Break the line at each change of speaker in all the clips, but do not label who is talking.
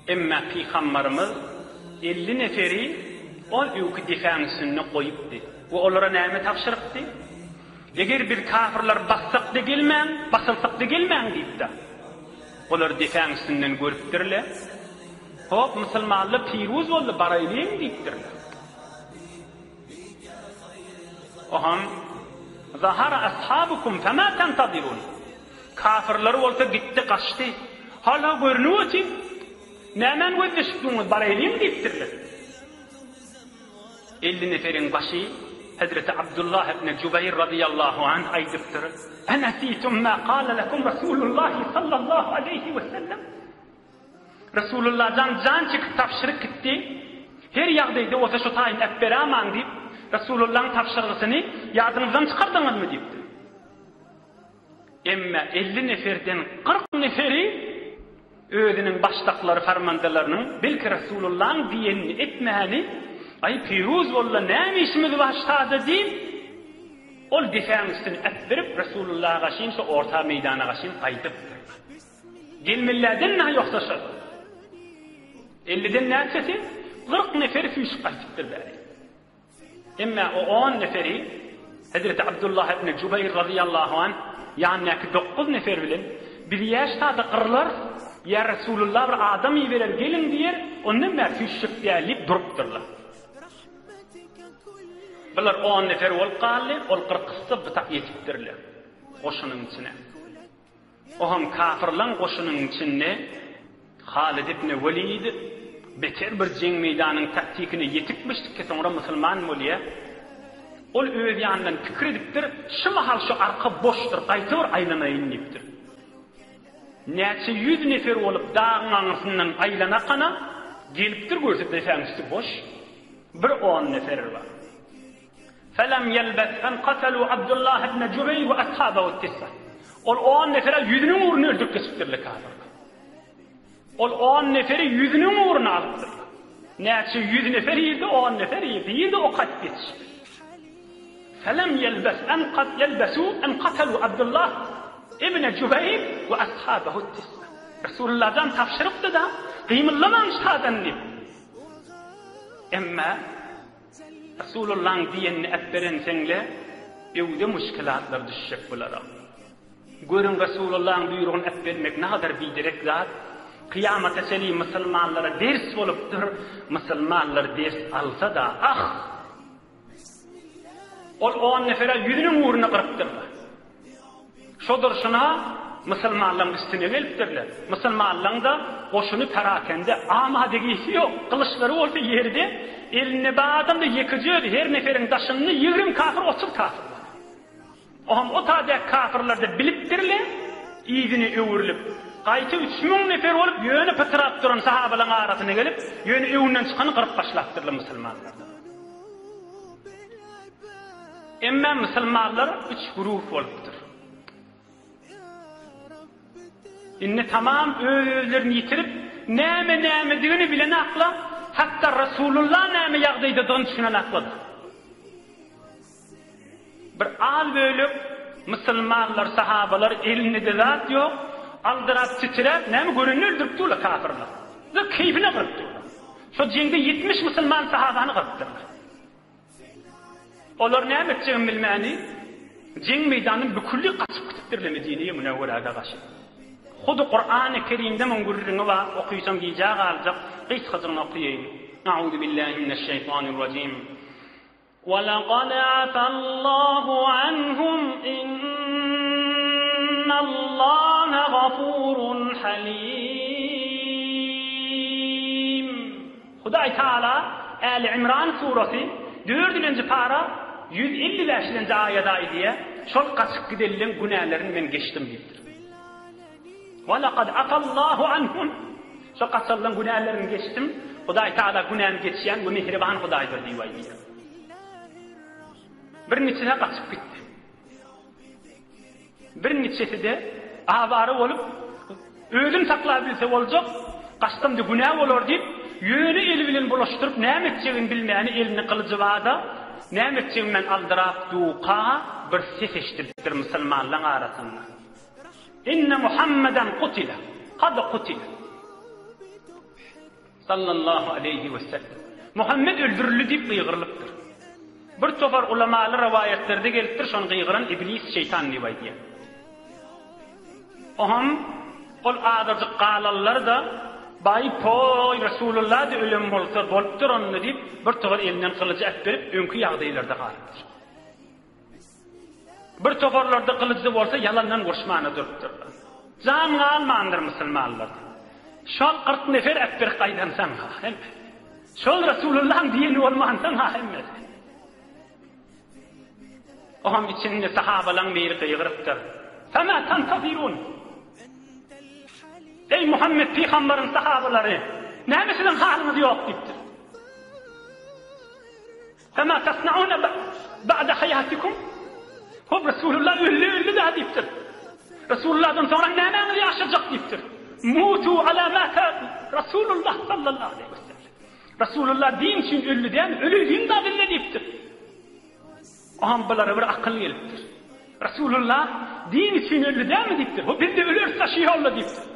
Emma Pygambarymyz 50 neferi ol öwki depäň üstünde goýupdy we olara näme tabşyrypdy? Eger biz kafyrlary bassak-da gelmäň, basylsak-da gelmäň diýipdi. Olar depäň üstünden görüpdirler. Hop, musulmanlar piruz boldy, baraýlyň diýipdirler. Oham, Zahara ashabukum fema tentazirun. Kafyrlar bolsa gitdi, gaçdy. Hala görnüp otyr. Nämäni gözleşip durňyz, baraýlyň diýipdirler. 50 neferiň başy Hezreti Abdullah ibn Jubeýr razyýallahu anh aýdypdyr, Enesitum ma kale lekum Rasulullahi sallallahu aleýhi we sellem? Resulullah jan jan çekip tabşyryk gitdi. Her ýagdaýda bolsa şu taýyny äpberamaň diýip, Resulullahyň tabşyrgysyny ýadyňyzdan çykardyňyzmy diýipdir. Emme 50 neferden 40 neferi özüniň başdaklary farmandalarynyň belki Resulullahyň diýenini etmäni, aý piruz bolla näme işimiz bar şada diýip, ol depäň üstüni äpberip Resulullaha gaşyn şo orta meýdana gaşyn gaýdypdyr. Gelmelilerden nä ýogsa şol. Elliden näçesi? 40 neferi süýşüp gaýdypdyr bäri. Emme o on neferi Hezreti Abdullah ibn Jubeýr razyýallahu anh ýanyndaky dokuz nefer bilen biz ýa ştada gyrylarys, ýa Resulullah bir adam iberer geliň diýer, ondan bäri süýşjek däl diýip durupdyrlar. Bular on nefer bolup galdy, ol gyrkysy bu tak ýetipdirler goşunyň içine. Ohem kafyrlaň goşunyň içinde Halid ibn Welid beter bir jeň meýdanyň taktikine ýetikmişdi ki soňra musulman bolýa. Ol öz ýanyndan pikir edipdir, şu mahal şu arka boşdur, gaýta bir aýlanaýyn diýipdir. Näçe ýüz nefer bolup dagyň aňyrsyndan aýlanakana gelipdir görse depäň üsti boş. Bir on nefer bar. Felem ýelbes en katalu Abdullah ibn Jubeýr we ashabahu tisa. Ol on nefere ýüzüniň ugruna öldürip geçipdirler kafyrlar. Ol on neferi ýüzüniň ugruna alypdyrlar. Näçe ýüz nefer irdi, on nefer irdi. Irdi ok atyp ýetişdi. Felem ýelbes en kat ýelbesu en katalu Abdullah ibn Jubeýr we ashabahu tisa. Resulullahdan tabşyrypdy-da, gymyldamaň şadan diýip. Emma Resulullaň diýenini äpberenseňle öwde muşkilatlar düşjek bulara. Görüň Resulullaň buýrugyny äpbermek nagadar biderek zat. Kyýamata çenli musulmanlara ders bolupdyr. Musulmanlar ders alsa-da ah! Ol on nefere ýüzüniň ugruna gyrypdyrlar. Şo durşuna musulmanlaryň üstüne gelipdirler. Musulmanlaryň-da goşuny perakende, amadegisi ýok, gylyçlary bolsa ýerde, elinde bar adam-da ýekeje özi, her neferiň daşynda 20 kafir, 30 kafir bar. Oňam o taýdaky kafirler-de bilipdirler, yzyna öwrülip, gaýta 3000 nefer bolup, ýöne pytrap duran sahabalaryň arasyna gelip, ýöne öňünden çykany gyryp başlapdyrlar musulmanlar. Emma musulmanlar üç güruh bolupdyr. Indi tamam öz-özlerini ýitirip, näme-nämedigini bilenaklar, hatda Resulullah näme ýagdaýdadygyny düşünenaklar. Bir az bölek musulmanlar, sahabalar elinde-de zat ýok, aldyrap, titräp, näme görenini öldürip durlar kafirler. Bir keýpine gyryp durlar. Şo jeňde 70 musulman sahabany gyrypdyrlar. Olar näme etjegini bilmäni, jeň meýdanyndan bükülli gaçyp gitipdirler Medine-i Münewwerä garşy. Hudy Kurany Kerimde muň gürrüňi bar, okysam gijä galjak, gysgajygyny okaýaýyn. A'uzu billahi mineşşeýtanirrajim. Walaqad afallahu anhum innallaha gafurun halim. Hudaý Taala Äli Imran surasy dördülenji para 155-lenji aýada aýdýar, Şol gaçyp gidenleň günälerini men geçdim diýipdir. Wa laqad afallahu anhum Şol gaçanlaň günälerini geçdim. Hudaý Taala günäni geçýän we mähriban Hudaýdyr diýip aýdýar. Bir niçesi gaçyp gitdi. Bir niçesi-de awara bolup, özüni saklabilse boljak, gaçsam-da günä bolar diýip, ýöne eli bilen bulaşdyryp, näme etjegini bilmäni elinde gylyjy bar-da, näme etjegini bilmän aldyrap duka bir ses eşidilipdir musulmanlaň arasynda. Inne Muhammeden kutile, kad kutile. Sallallahu aleýhi we sellem. Muhammet öldürildi diýip gygyrylypdyr. Bir topar ulamaly rowaýatlarda gelipdir, şony gygyran iblis, şeýtan diýip aýdýar. Oham ol azajyk galanlar-da, Baý poý, Resulullah-da ölen bolsa, bolupdyr onda diýip, bir topar elinden gylyjy äpberip, öňki ýagdaýlarda galypdyr. Bir toparlarda gylyjy bolsa ýalandan uruşmana durupdyrlar. Jan galmandyr musulmanlarda. Şol 40 nefer äpberip gaýdansaň ha hemmesi. Şol Resulullahyň diýeni bolmansoň ha hemmesi. Oňam içinde sahabalaň biri gygyrypdyr. Fema tantazirun? Eý Muhammet pygambaryň sahabalary, näme siziň halyňyz ýok diýipdir. Fema tasnauna ba'de hayatikum? Hop Resulullah öldi öldi da diýipdir. Resulullahdan soňra nämäňiz ýaşajak diýipdir. Mutu ala mata Resulullah sallallahu aleyhi ve sellem. Resulullah din üçin öldi dämi? Ölüliň da bille diýipdir. Aham bulara bir akyl gelipdir. Resulullah din üçin öldi dämi diýipdir. Hop biz de öleris da şu ýolda diýipdir.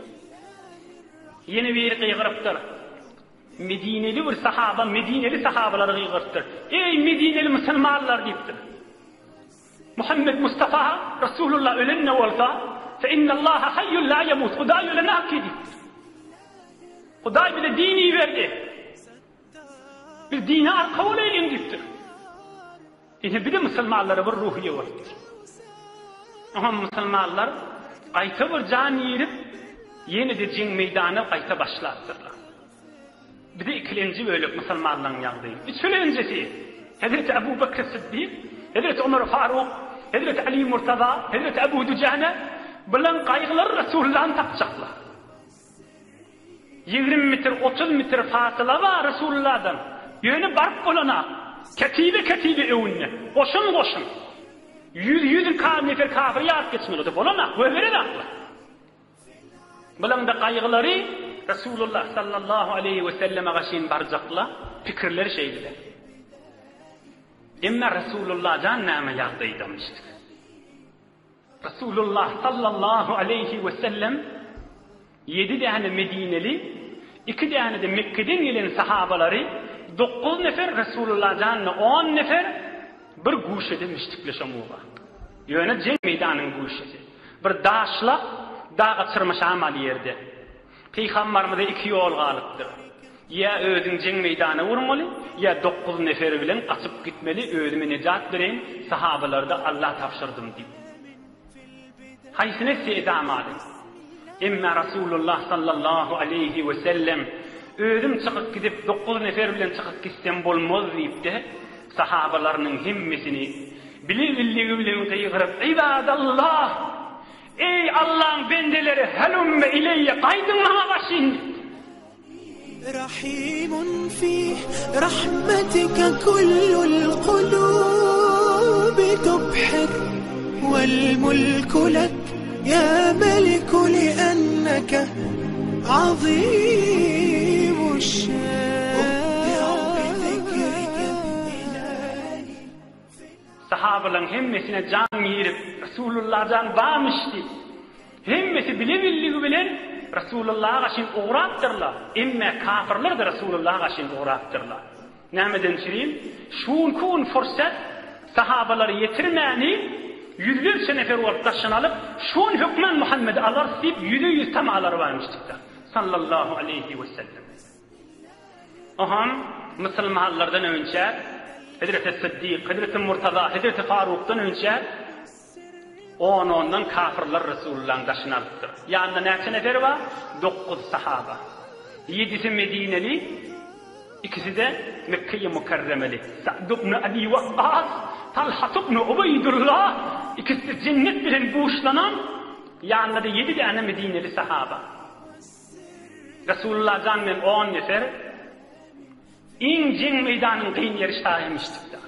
Ýene biri gygyrypdyr. Medineli bir sahaba medineli sahabalary gygyrypdyr. Eý, medineli musulmanlar diýipdir. Muhammed Mustafa Resulullah ölen-de bolsa, fe innallaha hayyun la yamut. Hudaý ölenok ki diýipdir. Hudaý bize din iberdi. Biz dine arka bolaýlyň diýipdir. Ine bir-de musulmanlara bir ruhiýe bolupdyr. Oňa musulmanlar gaýta bir jan girip, ýene-de jeň meýdanyna gaýta başlapdyrlar. Bir-de ikilenji bölek musulmanlaryň ýagdaýy. Üçülenjisi, Hezreti Ebu Bekr Siddik, Hezreti Ömer Faruk, Hezreti Ali Murtaza, Hezreti Ebu Düjane bilen gaýgylary Resulullany tapjaklar. 20 metr, 30 metr fasyla bar Resulullahdan. Ýöne baryp bolana. Ketibe ketibe öwünde. Goşun goşun. Ýüz ýüz ka nefer kafir ýaryp geçmeli. Bolana, göberen akla. Bulaň-da gaýgylary Resulullah sallallahu aleýhi we selleme gaşyn barjakla, pikirleri şeýle. Emma Resulullah jan näme ýagdaýdamyşdyk? Resulullah sallallahu aleýhi we sellem ýedi däne medineli, iki däne-de Mekgeden gelen sahabalary, dokuz nefer, Resulullah jan-da on nefer bir guşede müşdikle şomuga. Ýöne jeň meýdanyň guşesi. Bir daşlak daga çyrmaşamaly ýerde. Pygambarymyza iki ýol galypdyr. Ýa özüň jeň meýdana urmaly, ýa dokuz neferi bilen gaçyp gitmeli, özüme nejat bereýin, sahabalary-da Alla tabşyrdym diýip. Haýsyny etse edamaly. Emma Rasulullah sallallahu aleýhi we sellem özüm çykyp gidip dokuz nefer bilen çykyp gitsem bolmaz diýip-de, sahabalarynyň hemmesini bile-billigi bilen gygyryp, Ibadallah! Eý, Allaň bendeleri, helümme ileýe, gaýdyň maňa başyn diýipdir.
Rahimun fi rahmetike kullul kulubi tubhir wal mulku lek ya meliku li enneke azimuş şan.
Sahabalaryň hemmesine jan girip, Resulullah jan barmyş diýip, hemmesi bile-billigi bilen Resulullaha gaşyn ugrapdyrlar. Emme kafyrlar-da Resulullaha gaşyn ugrapdyrlar. Nämeden çürim? Şu günki gün fursat sahabalary ýetirmäni ýüzlerçe nefer bolup daşyna alyp, şu gün hökman Muhammedi alarys diýip ýüze-ýüz tamalary barmyşdykda. Sallallahu aleýhi wesellem. Oham musulmanlardan önçä Hezreti Syddyk, Hezreti Murtaza, Hezreti Farukdan önçä on-ondan kafirler Resulullahyň daşyny alypdyr. Ýanynda näçe nefer bar? Dokuz sahaba. Ýedisi medineli, ikisi-de Mekkeýi Mükerremeli. Sa'd ibn Abi Wakkas, Talhat ibn Ubeýdullah, ikisi-de jennet bilen buşlanan, ýanynda-da ýedi däne medineli sahaba. Resulullah jan bilen on nefer iň jeň meýdanyň kyn ýeri ştaýmyşdykda.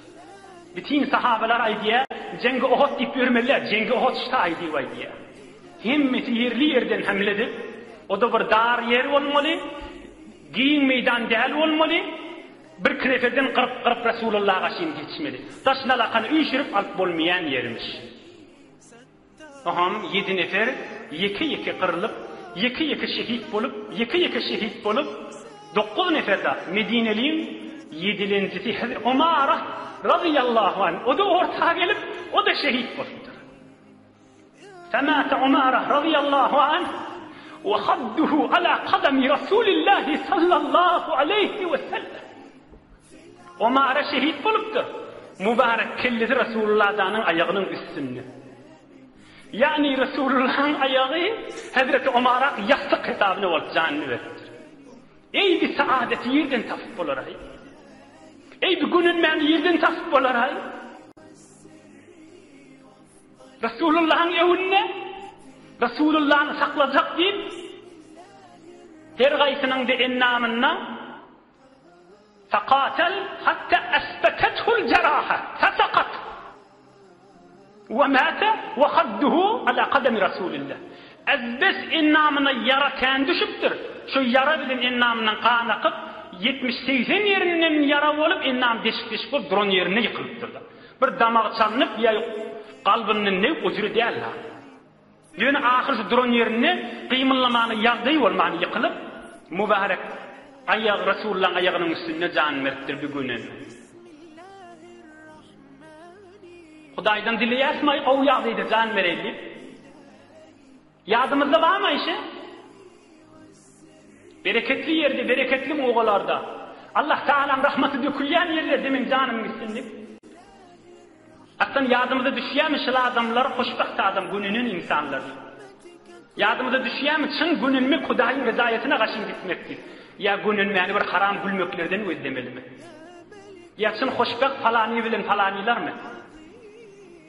Bütin sahabalar aýdýar, Jeňgi Ohod diýip ýörmeliler, Jeňgi Ohod ştaý diýip aýdýar. Hemmesi ýerli ýerden hemle edip, o-da bir dar ýer bolmaly, giň meýdan däl bolmaly, bir neferden gyryp-gyryp Resulullaha garşy geçmeli. Daşyna alakany üýşürip alyp bolmaýan ýermiş. Oňam ýedi nefer ýeke-ýeke gyrlyp, ýeke-ýeke şehit bolup, ýeke-ýeke şehit bolup. Dokguz nefer-de Medineliň ýedilenjisi Hezreti Omara razyýallahu anh, o-da orta gelip, o-da şehit bolupdyr. Femate Omara razyýallahu anh we hadduhu ala kadami Rasulillahi sallallahu aleýhi we sellem. Omara şehit bolupdyr. Mübarek kellesi Resulullah janyň aýagynyň üstünde. Ýagny Resulullahyň aýagy Hezreti Omara ýassyk hesabyna bolup janyny beripdir. Eý bi saadeti ýerden tapyp bolaraý? Eý bi gönenmäni ýerden tapyp bolaraý? Resulullahyň öwünde Resulullany saklajak diýip her gaýsynyň-da endamynda Fekatel hatta esbetethul jeraha fesakat we mate we hadduhu ala kademi Rasulillah. Ezbes endamyna ýara kän düşüpdir. Şo ýara bilen endamyndan gan akyp, ýetmiş-segsen ýerinden ýara bolup, endamy deşik-deşik bolup duran ýerinde ýykylypdyr-da. Bir damagy çalnyp ýa galbyndan ne ujry däl-ha. Ýöne ahyr şu duran ýerinde gymyldamana ýagdaý bolman ýykylyp, mübärek aýagy Resulullahyň aýagynyň üstünde jan beripdir bigünä. Hudaýdan dileýäsmi aý gowy ýagdaýda jan bereý diýip? Ýadymyzda barmy Aýşe? Bereketli ýerde, bereketli mugalarda, Allah Tagalaň rahmaty dökülýän ýerlerde meň janym gitsin diýip. Aslan ýadymyza düşýärmi şul adamlar hoşbagt adam gönenen ynsanlar diýip. Ýadymyza düşýärmi çyn gönenmek Hudaýyň rezaýatyna gaşyn gitmek diýip. Ýa gönenmäni bir haram gülmeklerden gözlemelimi? Ýa çyn hoşbagt palany bilen palanylarmy?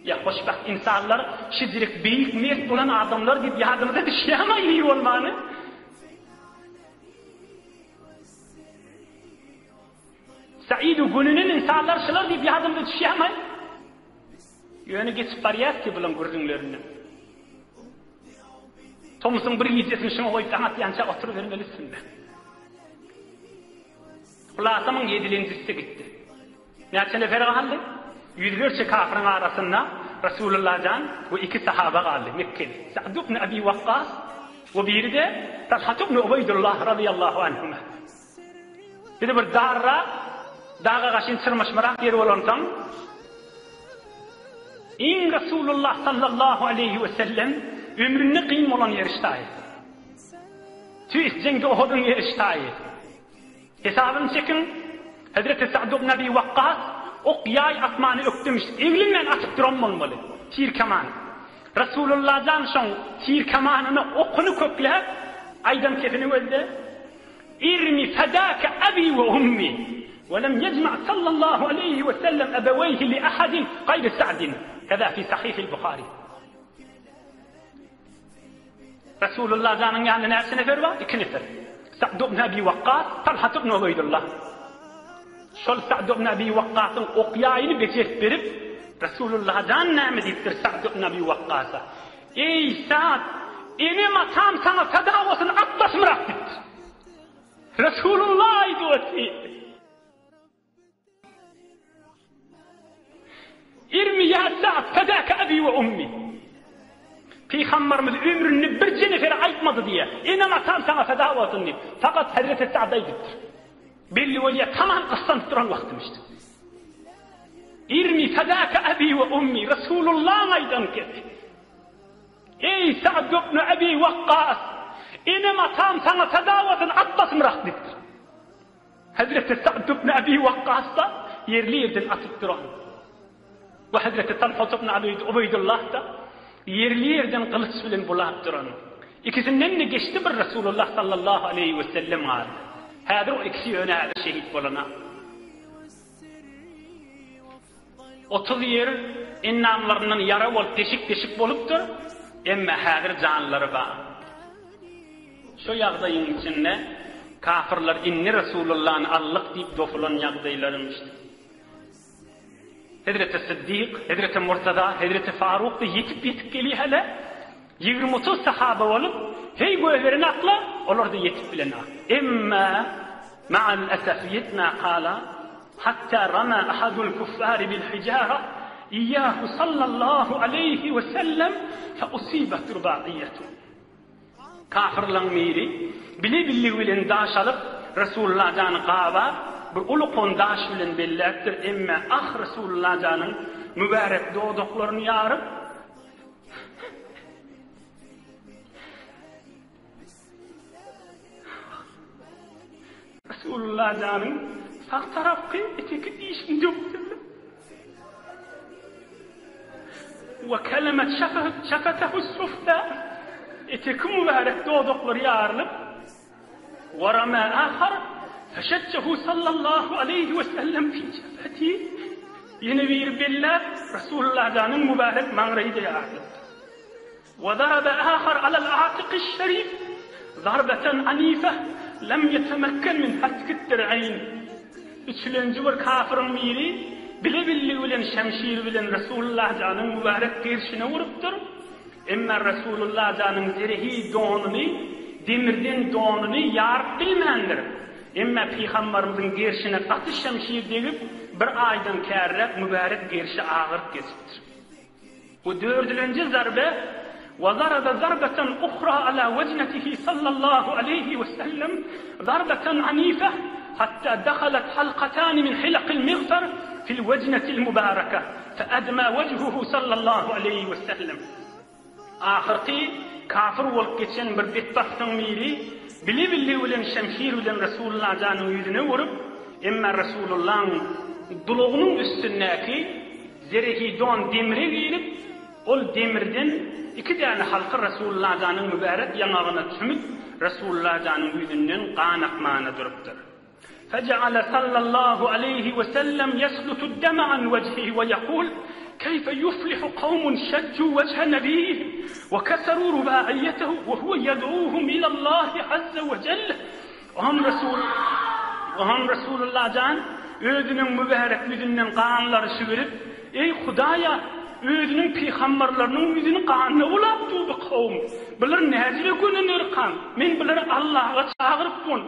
Ýa hoşbagt ynsanlar şijirek beýik mert bolan adamlar diýip ýadymyza düşýärmi aý bolmany? Saidu gönenen ynsanlar şular diýip ýadymda düşýärmi? Ýöne geçip barýas ki bulaň gürrüňlerinden. Tomsuň bir gijesini şuňa goýup daň atýança oturybermeli üstünde. Hulasamyň ýedilenjisi gitdi. Näçe nefer galdy? Ýüzlerçe kafyryň arasynda Resulullah jan we iki sahaba galdy, Mekgeli. Sa'd ibn Abi Wakkas we biri-de Talhat ibn Ubeýdullah razyýallahu anhuma. Bizi bir darrak, daga gaşyn çyrmaşmarak ýer bolansoň, iň Resulullah sallallahu aleýhi we sellem ömründe kyn bolan ýeri ştaýy. Tüýs jeňde Uhudyň ýeri ştaýy. Hesabyny çekiň, Hezreti Sa'd ibn Abi Wakkas ok ýaý atmany ökdemiş, eglenmän atyp duran bolmaly, tir keman. Resulullah jan şoň tir kemanyna okuny kökläp, aýdan sesini gözle. Irmi fedake abi we ummi we lem yecma sallallahu aleýhi we sellem ebeweýhi li ahadin gaýry Sa'din keza fi sahihil Buhari. Resulullah janyň ýanynda näçe nefer bar? Iki nefer. Sa'd ibn Abi Wakkas, Talhat ibn Ubeýdullah. Şol Sa'd ibn Abi Wakkasyň ok ýaýyny bejerip berip, Resulullah jan näme diýipdir Sa'd ibn Abi Wakkasa? Eý, Sa'd, enem-atam saňa feda bolsun, at basymrak diýipdir. Resulullah aýdyp otyr. Irmi ýa Sa'd, fedaka abi we ummi. Pygamberimiz ömründe birje nefere aýtmady diýýär. Enem-atam saňa feda bolsun diýip. Fakat Hezreti Sa'da aýdypdyr. Belli bolýar, tamam gyssanyp duran wagtymyşdy. Irmi fedaka abi we ummi, Resulullahyň aýdan gepi. Eý, Sa'd ibn Abi Wakkas, enem-atam saňa feda bolsun, at basymrak diýipdir. Hezreti Sa'd ibn Abi Wakkas-da ýerli-ýerden atyp duran we hezreti Talhat ibn Ubeýdullah-da ýerli-ýerden gylyç bilen bulap duran. Ikisinden-de geçdi bir Resulullah sallallahu aleýhi wesellem galdy. Häzir o ikisi ýöne häzir şehit bolana. 30 ýer endamlaryndan ýara bolup deşik-deşik bolupdyr, emma häzir janlary bar. Şo ýagdaýyň içinde kafyrlar indi Resulullany aldyk diýip dopulan ýagdaýlarymyşdy. Hezreti Syddyk, Hezreti Murtaza, Hezreti Faruk-da ýetip-ýetip gelýärler. Ýigrimi-otuz sahaba bolup, heý gözlerini akla, olar-da ýetip bilenok. Emma, ma'al esef, ýetmä kala, hatta rama ahadul kuffari bil hijara, iýýahu sallallahu aleýhi we sellem, fe usibat rubaiyyetu. Kafyrlaň biri bile-billigi bilen daş alyp, Resulullah jany gabap, bir uly kondaş bilen belläpdir, emme ah Resulullah janyň mübärek dodaklaryny ýaryp, Resulullah janyň sag tarapky eteki dişini döwüpdirler. We kelemet şefetehu sufla eteki mübärek dodaklary ýarylyp, we rama ahar feşeccehu sallallahu aleýhi we sellem fi jebheti ýene biri belläp, Resulullah janyň mübärek maňraýy-da ýarylypdyr. We zarabe ahar alal atikiş şerif zarbeten anifeh lem ýetemekken min hatkid dir'eýn. Üçülenji bir kafyryň biri bile-billigi bilen şemşir bilen Resulullah janyň mübärek gerşine urupdyr. Emma Resulullah janyň zerehi donuny, demirden donuny ýaryp bilmändir. Emma Pygambarymyzyň gerşine gaty şemşir degip, bir aýdan kärräk mübärek gerşi agyryp geçipdir. Bu dördülenji zarbe, Wa zaraba zarbatan uhra ala wejnetihi sallallahu aleýhi we sellem zarbatan anifeh hatta dahalat halkatani min hilakil migfar fil wejnetil mubaraka fe adma wejhuhu sallallahu aleýhi we sellem. Ahyrky kafir bolup geçen bir betbagtyň biri bile-billigi bilen şemşir bilen Resulullah janyň ýüzüne urup, emma Resulullahyň dulagynyň üstündäki Zerehidon demre girip, ol demirden iki däne halka Resulullah janyň mübärek ýaňagyna çümüp, Resulullah janyň ýüzünden gan akmana durupdyr. Fejeale sallallahu aleýhi we sellem ýeslutud-deme an wejhihi we ýekul, Keýfe ýuflihu kawmun şejju wejhe nebiýihim we keseru rubaiýetehu we huwe ýed'uhum ilallahi azze we jelle. Oňam Resul, oňam Resulullah jan özüniň mübärek ýüzünden ganlary sübürip, Eý, Hudaýa, özüniň pygambarlarynyň ýüzüni gana bulap dur bu kowum. Bular näjüre gönenerkan? Men bulary Allaha çagyrypdyryn.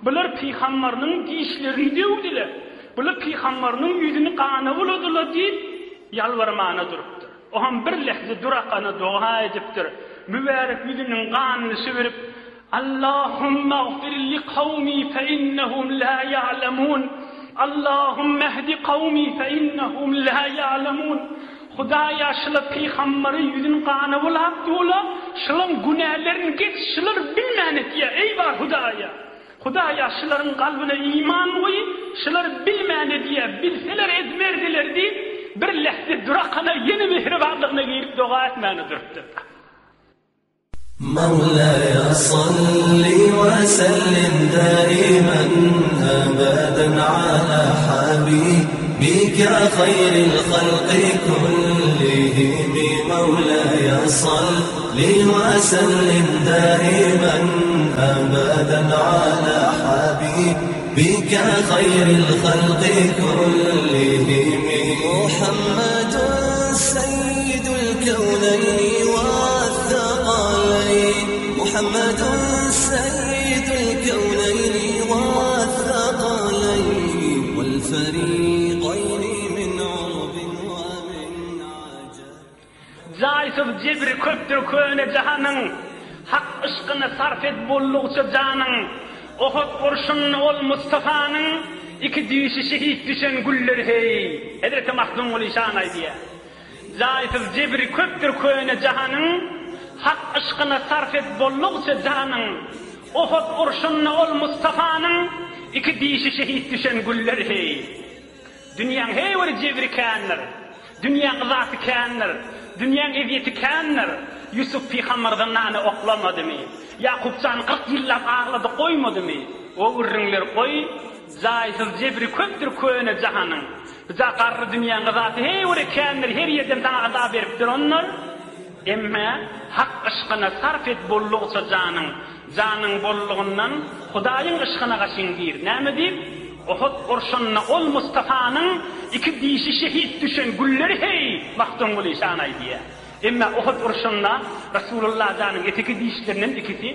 Bular pygambarynyň dişlerini döwdüler. Bular pygambarynyň ýüzüni gana buladylar diýip, ýalbarmana durupdyr. Oňam bir lähze durakana doga edipdir. Mübärek ýüzüniň ganyny sübürip, Allahumma gfir li kawmi fe innehum la ýa'lemun, Allahumma ehdi kawmi fe innehum la ýa'lemun. Hudaýa şular pygambary ýüzüni gana bulap dula, şulaň günälerini geç, şular bilmän etýä, eý bar Hudaýa. Hudaýa şularyň kalbyna iman goý, şular bilmän edýä, bilseler etmerdiler diýip, bir lähze durakana ýene mähribanlygyna girip doga etmäne durupdyr.
مولاي صل وسلم دائما أبدا على حبيبك خير الخلق كلهم مولاي صل وسلم دائما أبدا على حبيبك خير الخلق كلهم محمد سيد الكونين والثقلين محمد سيد الكونين والثقلين والفريقين من عرب ومن عجم
Jaýsyz jebri köpdür köne jahanyň, Hak yşkyna sarp et boldugyça janyň. Ohut urşunda ol Mustafanyň, Iki dişi şehit düşen güller heý. Hezreti Mahdumguly şan aýdýar. Jaýsyz jebri köpdür köne jahanyň, Hak yşkyna sarp et boldugyça janyň. Ohut urşunda ol Mustafanyň, Iki dişi şehit düşen güller heý. Dünýäň heý bir jebri kändir. Dünýäň yzasy kändir. Dünýäň ezýeti kändir. Ýusup pygamber zyndana oklamadymy? Ýakup jan 40 ýyllap aglady goýmadymy? O gürrüňleri goý, jaýsyz jebri köpdür köne jahanyň. Bija garry dünýäň yzasy heý bir kändir, her ýerden saňa yza berip durandyr. Emme Hak yşkyna sarp et boldugyça janyň. Janyň bollugyndan Hudaýyň yşkyna gaşyň gir. Näme diýip? Ohut urşunda ol Mustafanyň iki dişi şehit düşen gülleri heý, Magtymguly şan aýdýar. Emme Ohut urşunda Resulullah janyň eteki dişlerinden ikisi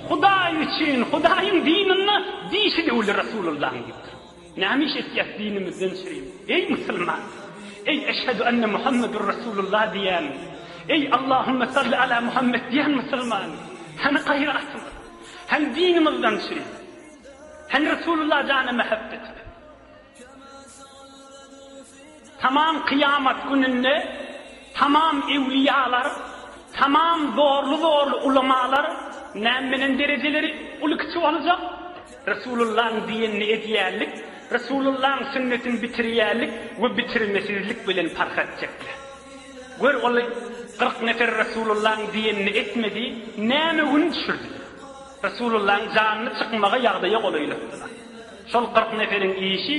Hudaý üçin, Hudaýyň dininde dişi döwüldi Resulullahyň diýipdir. Näme iş etýäs dinimizden çürim? Eý musulman! Eý eşhedü enne Muhammedur Resulullah diýen, eý Allahümme salli ala Muhammed diýen musulman! Hany gaýratymyz? Hany dinimizden çürim? Hany Resulullah jana mähebbetimiz? Tamam kyýamat gününde tamam ewliýalar, tamam zorly-zorly ulamalar näme bilen derejeleri uly-kiçi boljak? Resulullahyň diýenini edýärlik, Resulullahyň sünnetini bitirýärlik we bitirmesizlik bilen parh etjekler. Gör ol 40 nefer Resulullahyň diýenini etmedi, näme gün düşürdiler. Resulullahyň janyny çykmaga ýagdaýa golaýlatdylar. Şol 40 neferiň işi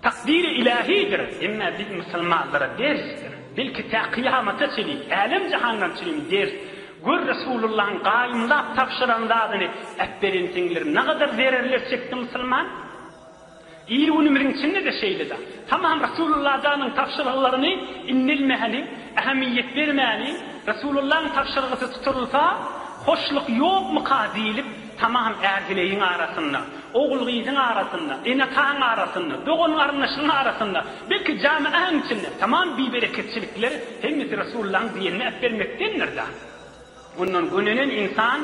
Takdyry ilahidir, emma biz musulmanlara dersdir. Belki tä kyýamata çenli, älem-jahandan çenli ders. Gör Resulullahyň gaýymlap tabşyran zadyny äpberensiňler nagadar zererler çekdi musulman. Il-günümiziň içinde-de şeýle-de. Tamam Resulullah janyň tabşyrgylaryny indelmäni, ähemiýet bermäni, Resulullahyň tabşyrgysy tutulsa, hoşluk ýokmyka diýlip, Tamam är-heleýiň arasynda, ogul-gyzyň arasynda, ene-ataň arasynda, dogan-garyndaşyň arasynda, belki jamiäň içinde tamam bibereketçilikler hemmesi Resulullahyň diýenini äpbermekdendir-dä. Ondan gönenen ynsan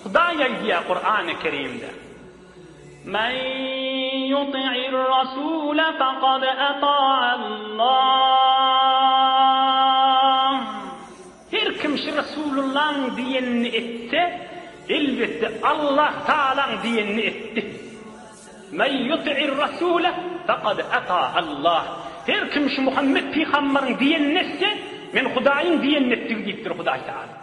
Hudaý aýdýar Kurany Kerimde, Men ýuti'ir rasule fekad ata'allah. Her kim şu Resulullahyň diýenini etse, elbetde Allah Tagalaň diýenini etdi. Men ýuti'ir Rasule fekad ata Allah. Her kim şu Muhammet pygambaryň diýenini etse, men Hudaýyň diýenini etdigi diýipdir Hudaý Tagala.